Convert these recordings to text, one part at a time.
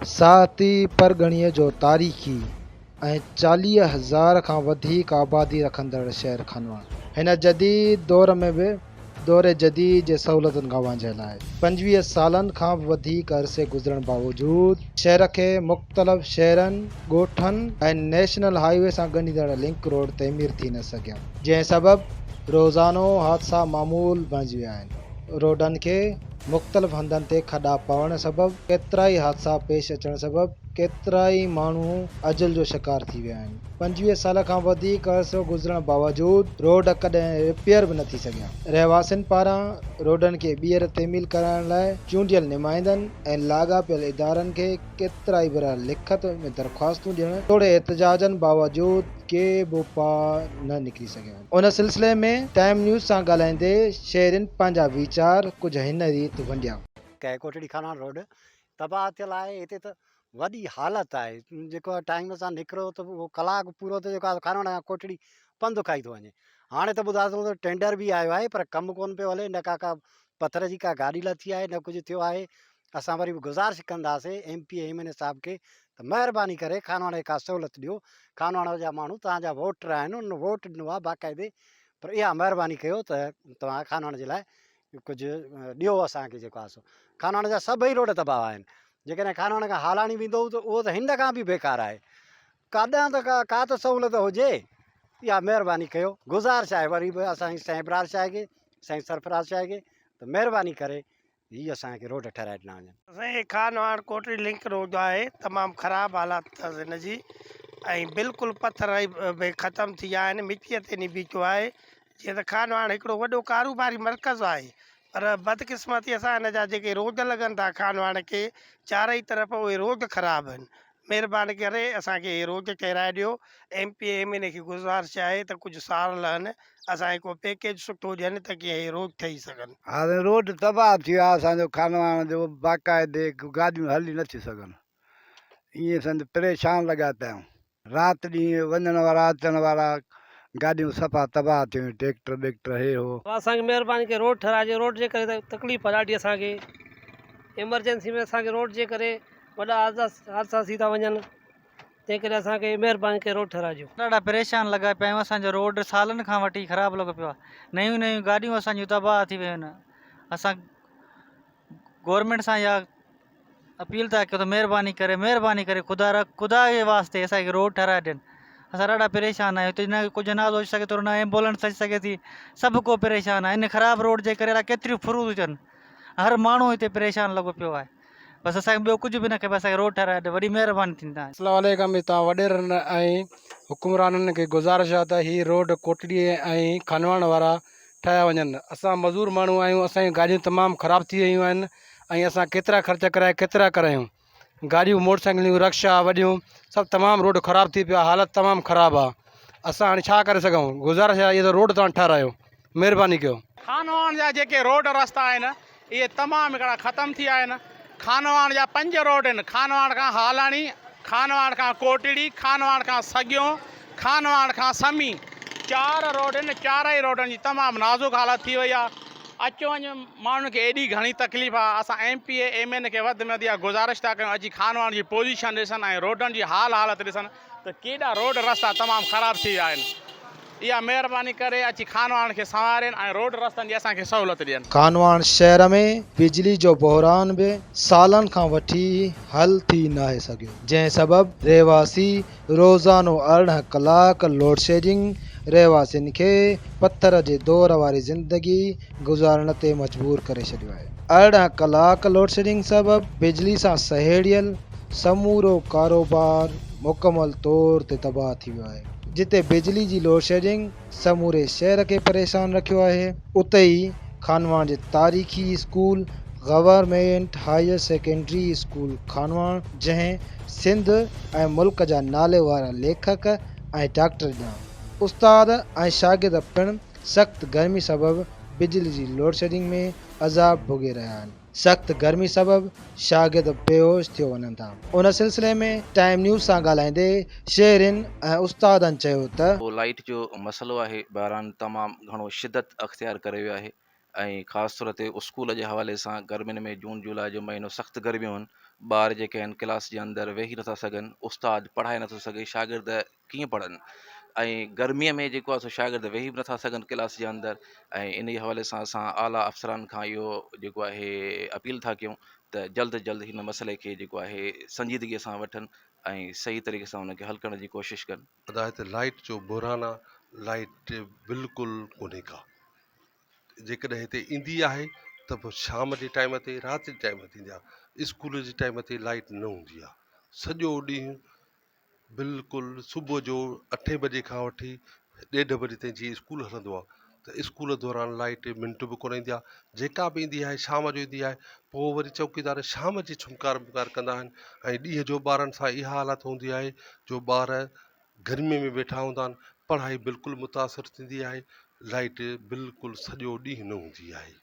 ساهتي پرڳڻي جو تاريخي ۽ 40,000 کان وڌيڪ آبادي رکندڙ شهر خانواهڻ هن جديد دور ۾ به دور جديد جي سهولتن کان وانجهيل آهي. 25 سالن کان به وڌيڪ عرصي گذرڻ باوجود شهر کي مختلف شهرن، ڳوٺن ۽ نيشنل هاء وي سان ڳنڍيندڙ لنڪ روڊ تعمير ٿي نه سگهيا، جنهن سبب روزانو حادثا معمول بڻجي ويا آهن. روڊن کي مختلف هنڌن تي کڏا پوڻ سبب ڪيترائي حادثا پيش اچڻ سبب ڪيترائي ماڻهو اجل جو شڪار ٿي ويا آهن. 25 سال کان وڌيڪ عرصو گذرڻ باوجود روڊ ڪڏهن رپيئر به نه ٿي سگهيا. رهواسين پاران روڊن کي ٻيهر تعمير ڪرائڻ لاء چونڊيل نمائندن ۽ لاڳاپيل ادارن کي ڪيترائي ڀيرا لکت ۾ درخواستون ڏيڻ توڙي احتجاجن باوجود ڪي به اپاء نه نڪري سگهيا آهن. ان سلسلي ۾ ٽائيم نيوز سان ڳالهائيندي شهرين پنهنجا ويچار ڪجهه هن ريت ونڊيا. ڪنهن ڪوٽڙي خانان روڊ تباهه ٿيل آهي هتي ته وڏي حالت آهي جيڪو ٽائيم سان نڪرو ته اهو ڪلاڪ پورو ته جيڪو آهي خانواهڻ کان ڪوٽڙي پنڌ کائي ٿو وڃي هاڻي ته ٻڌاء ٿو ته ٽينڊر به آيو آهي پر ڪم ڪونه پيو هلي نه ڪا ڪا پٿر جي ڪا گاڏي لٿي آهي نه ڪجهه ٿيو آهي اسان وري به گذارش ڪنداسين M P A M N A صاحب کي ته مهرباني ڪري خانواهڻ کي ڪا سهولت ڏيو خانواهڻ جا ماڻهو توهان جا ووٽر آهن انهن ووٽ ڏنو آهي باقاعدي پر اها مهرباني ڪيو ته توهان خانواهڻ جي لاء ڪجهه ڏيو اسان کي جيڪو آهي سو خانواهڻ جا سڀئي روڊ تباهه آهن جيڪڏهن خانواهڻ کان هالاڻي ويندو ته اهو ته هن کان به بيڪار آهي ڪاڏانهن ته ڪا ته سهولت هجي اها مهرباني ڪيو گذارش آهي وري به اسان جي سائين ابرار شاهه کي سائين سرفراز شاهه کي ته مهرباني ڪري هي اسان کي روڊ ٺهرائي ڏنا وڃن. سائين هي خانواهڻ ڪوٽڙي لنڪ روڊ آهي تمام خراب حالات اٿس هن جي ۽ بلڪل پٿر به ختم ٿي ويا آهن مٽيء تي ني بيٺو آهي جيئن ته خانواهڻ هڪڙو وڏو ڪاروباري مرڪز آهي پر بدقسمتي سان هن جا جيڪي روڊ لڳن ٿا خانواهڻ کي چارئي طرف اهي روڊ خراب آهن مهرباني ڪري اسان کي هي روڊ ٺهرائي ڏيو. M P A M N A کي گذارش آهي ته ڪجهه سار لهن اسان کي ڪو پيڪيج سٺو ڏين ته ڪيئن هي روڊ ٺهي سگهن. ها سائين روڊ تباهه ٿي ويو آهي اسان جو خانواهڻ جو باقاعدي گاڏيون هلي نه ٿيون سگهن ائين سمجهه پريشان لڳا پيا آهيون رات ڏينهن وڃڻ وارا اچڻ وارا گاڏيون صفا تباهه ٿي ويون ٽيڪٽر ٻيڪٽر هي هو. اسان کي مهرباني ڪري روڊ ٺهرائجو روڊ جي ڪري تڪليف آهي ڏاڍي اسان کي ايمرجنسي ۾ اسان کي روڊ جي ڪري وڏا حادثا ٿي ٿا وڃن تنهن ڪري اسان کي مهرباني ڪري روڊ ٺهرائجو. ڏاڍا پريشان لڳا پيا آهيون اسان جو روڊ سالن کان وٺي خراب لڳو پيو آهي نيون نيون گاڏيون اسان جون تباهه ٿي ويون آهن اسان گورنمينٽ سان اها اپيل ٿا ڪيون ته مهرباني ڪري مهرباني ڪري خدا را خدا جي واسطي اسان کي روڊ ٺهرائي ڏين اسان ڏاڍا پريشان آهيون هتي نه ڪو جنازو اچي سگهي ٿو نه ايمبولنس اچي سگهي ٿي سڀ ڪو پريشان آهي ان خراب روڊ جي ڪري الائي ڪيتريون ڦرون ٿيون ٿين هر ماڻهو هتي پريشان لڳو پيو آهي بس اسان کي ٻيو ڪجهه به نه کپي اسان کي روڊ ٺهرائي ڏيو وڏي مهرباني ٿيندي توهان جي. اسلام عليڪم هتان وڏيرن ۽ حڪمرانن کي گذارش آ ته هي روڊ ڪوٽڙي ۽ خانواهڻ وارا ٺاهيا وڃن اسان مزور ماڻهو آهيون اسان جون گاڏيون تمام خراب ٿي ويون آهن ۽ اسان ڪيترا خرچ ڪرائي ڪيترا ڪرايون گاڏيون موٽر سائيڪلون رڪشا وڏيون سڀ تمام روڊ خراب ٿي پيو آ حالت تمام خراب آ اسان هاڻي ڇا ڪري سگهون گذارش آ اهو روڊ توهان ٺهرايو مهرباني ڪيو. خانواهڻ جا جيڪي روڊ رستا آهن اهي تمام هڪڙا ختم ٿي ويا آهن. خانواهڻ جا پنج روڊ آهن، خانواهڻ کان هالاڻي، خانواهڻ کان ڪوٽڙي، خانواهڻ کان سڳيون، خانواهڻ کان سمي، چار روڊ آهن، چارئي روڊن جي تمام نازڪ حالت ٿي وئي آهي. اچ وڃ ماڻهن کي ايڏي گهڻي تڪليف آهي، اسان ايم پي اي، ايم اين اي کي وڌ ۾ وڌ اها گذارش ٿا ڪيون اچي خانواهڻ جي پوزيشن ڏسن ۽ روڊن جي حال حالت ڏسن ته ڪيڏا روڊ رستا تمام خراب ٿي ويا آهن. اها مهرباني ڪري اچي خانواهڻ کي سنوارين ۽ روڊ رستن جي اسان کي سهولت ڏين. خانواهڻ شهر ۾ بجلي جو بحران به سالن کان وٺي حل ٿي ناهي سگهيو، جنهن سبب رهواسي روزانو 18 ڪلاڪ لوڊشيڊنگ رهواسين کي پٿر جي دور واري زندگي گذارڻ تي مجبور ڪري ڇڏيو آهي. 18 ڪلاڪ لوڊشيڊنگ سبب بجلي سان سهيڙيل سمورو ڪاروبار مڪمل طور تي تباهه ٿي ويو آهي. جتي بجلي جي لوڊشيڊنگ سموري شهر کي پريشان رکيو آهي، اتي ئي خانواهڻ جي تاريخي school government higher secondary school Khanwahan جنهن سنڌ ۽ ملڪ جا ناليوارا ليکڪ ۽ ڊاڪٽر ڏنا، استاد ۽ شاگرد پڻ سخت گرمي سبب بجلي جي لوڊشيڊنگ ۾ عذاب ڀوڳي رهيا آهن. سخت گرمي سبب شاگرد بيهوش ٿيو وڃن ٿا. ان سلسلي ۾ ٽائيم نيوز سان ڳالهائيندي شهرين ۽ استادن چيو ته. لائيٽ جو مسئلو آهي بحران تمام گهڻو شدت اختيار ڪري ويو آهي ۽ خاص طور تي اسڪول جي حوالي سان گرمين ۾ جون جولاء جو مهينو سخت گرميون آهن ٻار جيڪي آهن ڪلاس جي اندر ويهي نٿا سگهن استاد پڙهائي نٿو سگهي شاگرد ڪيئن پڙهن ۽ گرمي ۾ جيڪو آهي سو شاگرد ويهي به نٿا سگهن ڪلاس جي اندر ۽ ان حوالي سان اسان اعليٰ افسران کان اهو جيڪو آهي اپيل ٿا ڪيون ته جلد جلد هن مسئلي کي جيڪو آهي سنجيدگي سان وٺن ۽ صحيح طريقي سان ان کي حل ڪرڻ جي ڪوشش ڪن. ادا هتي لائيٽ جو بحران آ لائيٽ بلڪل ڪونهي ڪا جيڪڏهن هتي ايندي آهي ته پوء شام جي ٽائيم تي رات جي ٽائيم تي ايندي آهي اسڪول جي ٽائيم تي لائيٽ نه هوندي آهي سڄو ڏينهن بلڪل صبح جو اٺين بجي کان وٺي ڏيڍ بجي تائين جيئن اسڪول هلندو آهي ته اسڪول دوران لائيٽ منٽ به ڪونه ايندي آهي جيڪا به ايندي آهي شام جو ايندي آهي پوء وري چوڪيدار شام جي ڇمڪار ٻمڪار ڪندا آهن ۽ ڏينهن جو ٻارن سان اها حالت هوندي آهي جو ٻار گرمي ۾ ويٺا هوندا آهن پڙهائي بلڪل متاثر ٿيندي آهي لائيٽ بلڪل سڄو ڏينهن نه هوندي آهي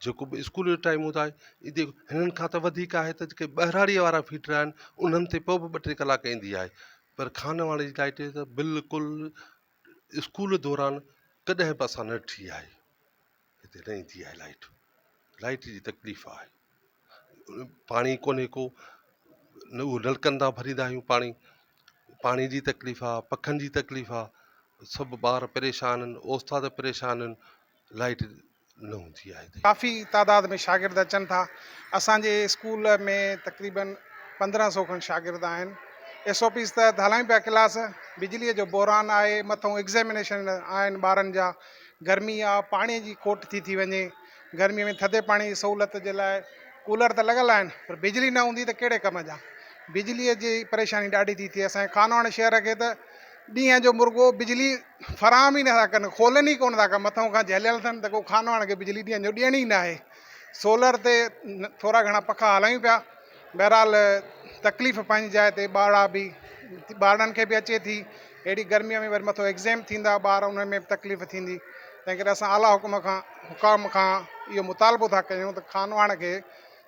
جيڪو به اسڪول جو ٽائيم هوندو آهي ادي هنن کان ته وڌيڪ آهي ته جيڪي ٻهراڙي وارا فيڊر آهن انهن تي پوء به ٻه ٽي ڪلاڪ ايندي آهي پر خانواهڻ جي لائيٽ ته بلڪل اسڪول دوران ڪڏهن به اسان نه ڏٺي آهي هتي نه ايندي آهي لائيٽ لائيٽ جي تڪليف آهي پاڻي ڪونهي ڪو نه اهو نلڪن تان ڀريندا آهيون پاڻي پاڻي جي تڪليف آهي پکن جي تڪليف آهي سڀ ٻار پريشان آهن استاد پريشان آهن لائيٽ نه هوندي آهي هتي. ڪافي تعداد ۾ شاگرد اچن ٿا اسان جي اسڪول ۾ تقريبن 1500 کن شاگرد آهن ايس او پيز تحت هلايون پيا ڪلاس بجلي جو بحران آهي مٿئون ايگزيمينيشن آهن ٻارن جا گرمي آ پاڻي جي کوٽ ٿي ٿي وڃي گرمي ۾ ٿڌي پاڻي جي سهولت جي لاء ڪولر ته لڳل آهن پر بجلي نه هوندي ته ڪهڙي ڪم جا بجلي جي پريشاني ڏاڍي ٿي ٿئي اسان جي خانواهڻ شهر کي ته ڏينهن جو مرڳو بجلي فراهم ئي نٿا ڪن کولن ئي ڪونه ٿا ڪن مٿئون کان جهليل اٿن ته ڪو خانواهڻ کي بجلي ڏينهن جو ڏيڻي ئي ناهي سولر تي ٿورا گهڻا پکا هلايون پيا بهرحال تڪليف پنهنجي جاء تي ٻارڙا به ٻارڙن کي به اچي ٿي اهڙي گرمي ۾ وري مٿو ايگزيم ٿيندا ٻار انهن ۾ به تڪليف ٿيندي تنهن ڪري اسان اعليٰ حڪم کان حڪام کان اهو مطالبو ٿا ڪيون ته خانواهڻ کي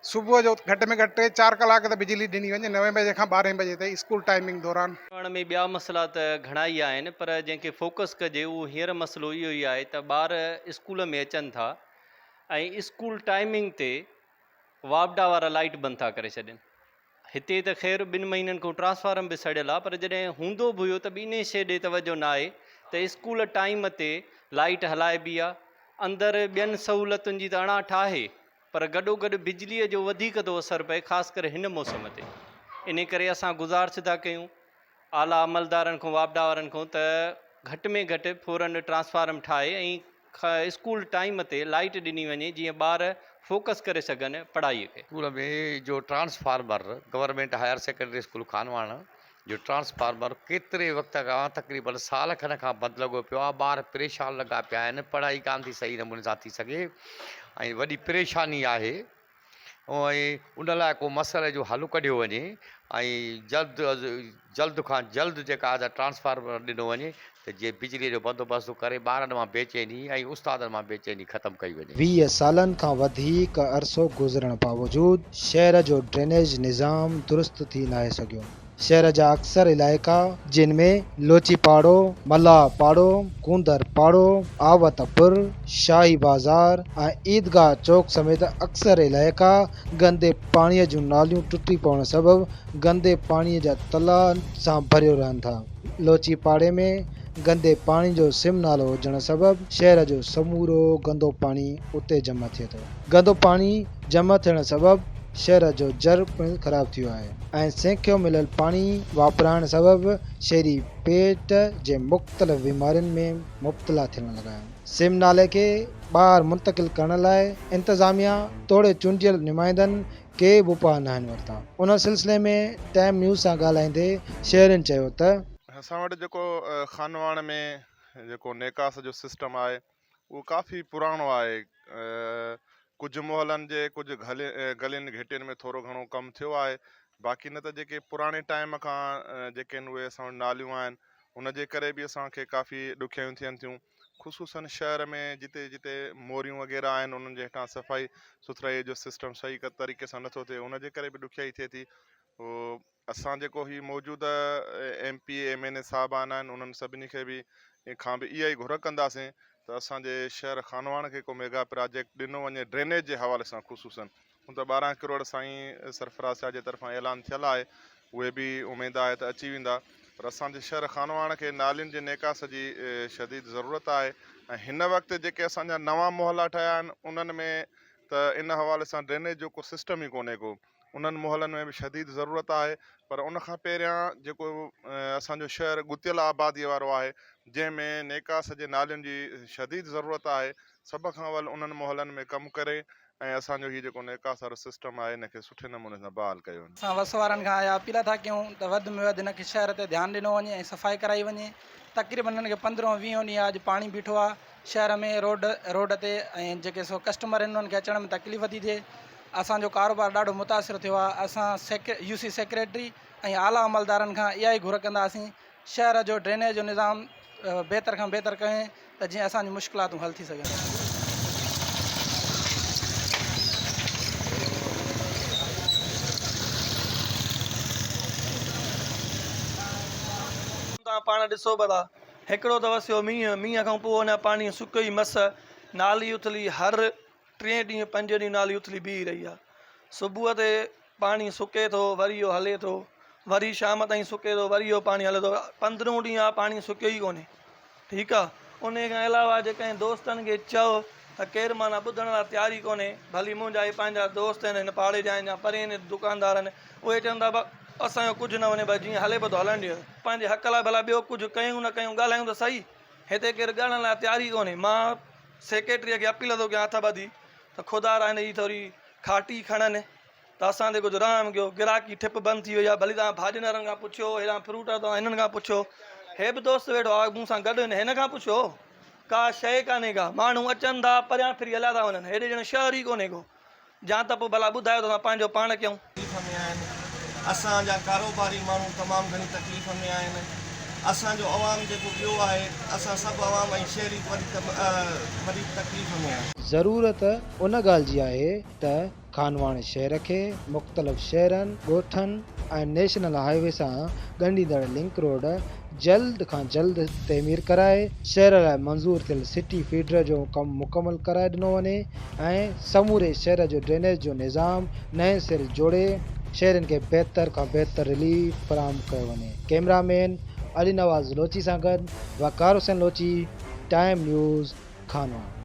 صبح جو گهٽ ۾ گهٽ ٽي چار ڪلاڪ ته بجلي ڏني وڃي نوين بجي کان ٻارهين بجي تائين اسڪول ٽائمنگ دوران. خانواهڻ ۾ ٻيا مسئلا ته گهڻا ئي آهن پر جنهن کي فوڪس ڪجي اهو هينئر مسئلو اهو ئي آهي ته ٻار اسڪول ۾ اچن ٿا ۽ اسڪول ٽائمنگ تي واپڊا وارا لائيٽ بند ٿا ڪري ڇڏين. هتي ته خير ٻن مهينن کان ٽرانسفارم به سڙيل آ پر جڏهن هوندو به هيو ته به انهي شيء ڏي توجه نه آهي ته اسڪول ٽائيم تي لائيٽ هلائبي آ. اندر ٻين سهولتن جي ته اڻاٺ آهي پر گڏوگڏ بجليء جو وڌيڪ ٿو اثر پئي خاص ڪري هن موسم تي. انهي ڪري اسان گذارش ٿا ڪيون اعليٰ عملدارن کان واپڊا وارن کان ته گهٽ ۾ گهٽ فورن ٽرانسفارم ٺاهي ۽ اسڪول ٽائيم تي لائيٽ ڏني وڃي جيئن ٻار فوڪس ڪري سگهن پڙهائي کي. اسڪول ۾ جو transformer government higher secondary school Khanwahan جو ٽرانسفارمر ڪيتري وقت کان تقريبن سال کن کان بند لڳو پيو آهي ٻار پريشان لڳا پيا آهن پڙهائي ڪانه ٿي صحيح نموني سان ٿي سگهي ۽ وڏي پريشاني آهي ۽ ان لاء ڪو مسئلي جو حل ڪڍيو وڃي ۽ جلد از جلد کان جلد جيڪا آهي ٽرانسفارمر ڏنو وڃي ته جيئن بجلي جو بندوبست ڪري ٻارن مان بيچيني ۽ استادن مان بيچيني ختم ڪئي وڃي. 20 سالن کان وڌيڪ عرصو گذرڻ باوجود شهر جو ڊرينيج نظام درست ٿي ناهي سگهيو. شهر جا اڪثر علائقا جن ۾ لوچي پاڙو، ملاح پاڙو، گوندر پاڙو، آوت پور، شاهي بازار ۽ عيدگاهه چوڪ سميت اڪثر علائقا گندي پاڻي جون ناليون ٽٽي پوڻ سبب گندي پاڻي جا تلاء سان ڀريو رهن ٿا. لوچي پاڙي ۾ گندي پاڻي جو سم نالو هجڻ سبب شهر جو سمورو گندو پاڻي اتي جمع ٿئي ٿو. گندو پاڻي جمع ٿيڻ سبب شهر جو جر پڻ خراب ٿي ويو آهي ۽ سينکيو مليل پاڻي واپرائڻ سبب شهري پيٽ جي مختلف بيمارين ۾ مبتلا ٿيڻ لڳا آهن. سم نالي کي ٻاهر منتقل ڪرڻ لاء انتظاميا توڙي چونڊيل نمائندن ڪي به اپاء ناهن ورتا. ان سلسلي ۾ ٽائيم نيوز سان ڳالهائيندي شهرين چيو ته. اسان وٽ جيڪو خانواهڻ ۾ جيڪو نيڪاس جو سسٽم آهي اهو ڪافي پراڻو آهي. ڪجهه محلن جي ڪجهه گلين گهٽين ۾ ٿورو گهڻو ڪم ٿيو آهي باقي نه ته جيڪي پراڻي ٽائيم کان جيڪي آهن اهي اسان وٽ ناليون آهن ان جي ڪري به اسان کي ڪافي ڏکيائيون ٿين ٿيون خصوصن شهر ۾ جتي جتي موريون وغيره آهن انهن جي هيٺان صفائي سٿرائي جو سسٽم صحيح طريقي سان نٿو ٿئي ان جي ڪري به ڏکيائي ٿئي ٿي اسان جيڪو هي موجوده M P A M N A صاحبان آهن انهن سڀني کي به کان به اها ئي گهر ڪنداسين ته. ته اسان جي شهر خانواهڻ کي ڪو ميگا پراجيڪٽ ڏنو وڃي ڊرينيج جي حوالي سان خصوصن هون ته 12 ڪروڙ سائين سرفراز شاهه جي طرفان اعلان ٿيل آهي اهي به اميد آهي ته اچي ويندا پر اسان جي شهر خانواهڻ کي نالين جي نيڪاس جي شديد ضرورت آهي ۽ هن وقت جيڪي اسان جا نوان محلا ٺهيا آهن انهن ۾ ته ان حوالي سان ڊرينيج جو ڪو سسٽم ئي ڪونهي ڪو انهن محلن ۾ به شديد ضرورت آهي پر ان کان پهريان جيڪو اسان جو شهر ڳتيل آبادي وارو آهي جنهن ۾ نيڪاس جي نالين جي شديد ضرورت آهي سڀ کان اول انهن محلن ۾ ڪم ڪري ۽ اسان جو هي جيڪو نيڪاس وارو سسٽم آهي ان کي سٺي نموني سان بحال ڪيو وڃي. اسان وس وارن کان اها اپيل ٿا ڪيون ته وڌ ۾ وڌ هن کي شهر تي ڌيان ڏنو وڃي ۽ صفائي ڪرائي وڃي تقريبن هنن کي پندرهون ويهون ڏينهن آهي اڄ پاڻي بيٺو آهي شهر ۾ روڊ روڊ تي ۽ جيڪي سو ڪسٽمر آهن انهن کي اچڻ ۾ تڪليف ٿي ٿئي اسان جو ڪاروبار ڏاڍو متاثر ٿيو آهي اسان يو سي سيڪريٽري ۽ اعليٰ عملدارن کان اها ئي گهر ڪنداسين شهر جو ڊرينيج جو نظام بهتر کان بهتر ڪيو ته جيئن اسان جون مشڪلاتون حل ٿي سگهن. توهان پاڻ ڏسو به ٿا هڪڙو ته وسيو مينهن، مينهن کان پوء اڃا پاڻي سڪيو ئي مس، نالي اٿلي هر ٽئين ڏينهن پنجين ڏينهن نالي اٿلي بيهي رهي آهي. صبح تي پاڻي سڪي ٿو وري اهو هلي ٿو، وري شام تائين سڪي ٿو وري اهو پاڻي هلي ٿو، پندرهون ڏينهن آهي پاڻي سڪيو ئي ڪونهي ٺيڪ آهي. انهي کان علاوه جي ڪنهن دوستن کي چئو ته ڪير معنيٰ ٻڌڻ لاء تيار ئي ڪونهي، ڀلي منهنجا اهي پنهنجا دوست آهن هن پاڙي جا آهن يا پرين دڪاندار آهن اهي چون ٿا اسان جو ڪجهه نه وڃي بس جيئن هلي پيو ٿو هلڻ ڏيو. پنهنجي حق لاء ڀلا ٻيو ڪجهه ڪيون نه ڪيون ڳالهايون ته سهي هتي ڪير ڳالهائڻ لاء تيار ئي ڪونهي. مان سيڪريٽريء کي اپيل ٿو ڪيان هٿ ٻڌي ته خدارا هن جي ٿوري کاٽي کڻن ته اسان تي ڪجهه رحم ڪيو. گراهڪي ٺپ بند ٿي وئي آهي. ڀلي توهان ڀاڄين وارن کان پڇيو، هيڏانهن فروٽ وارا توهان هنن کان پڇيو. هي به دوست ويٺو آهي مون سان گڏ هن کان پڇيو. ڪا شيء ڪانهي ڪا. ماڻهو اچن ٿا پريان ڦري هليا ٿا وڃن. هيڏي ڄڻ شهر ئي ڪونهي ڪو. جان ته پوء ڀلا ٻڌايو ته اسان پنهنجو پاڻ ڪيون. تڪليف ۾ آهن اسان جا ڪاروباري ماڻهو تمام گهڻي تڪليف ۾ آهن اسان جو عوام جيڪو ٻيو آهي اسان سڀ عوام ۽ شهري وڏي تڪليف ۾ آهن. ضرورت ان ڳالهه جي آهي ته خانواهڻ شهر کي مختلف شهرن، ڳوٺن ۽ نيشنل هاء وي سان ڳنڍيندڙ لنڪ روڊ جلد کان جلد تعمير ڪرائي شهر لاء منظور ٿيل سٽي فيڊر جو ڪم مڪمل ڪرائي ڏنو وڃي ۽ سموري شهر جو ڊرينيج جو نظام نئين سر جوڙي شهرين کي بهتر کان بهتر رليف فراهم ڪيو وڃي. ڪئميرا مين علي نواز لوچي سان گڏ وقار حسين لوچي، ٽائيم نيوز، خانواهڻ.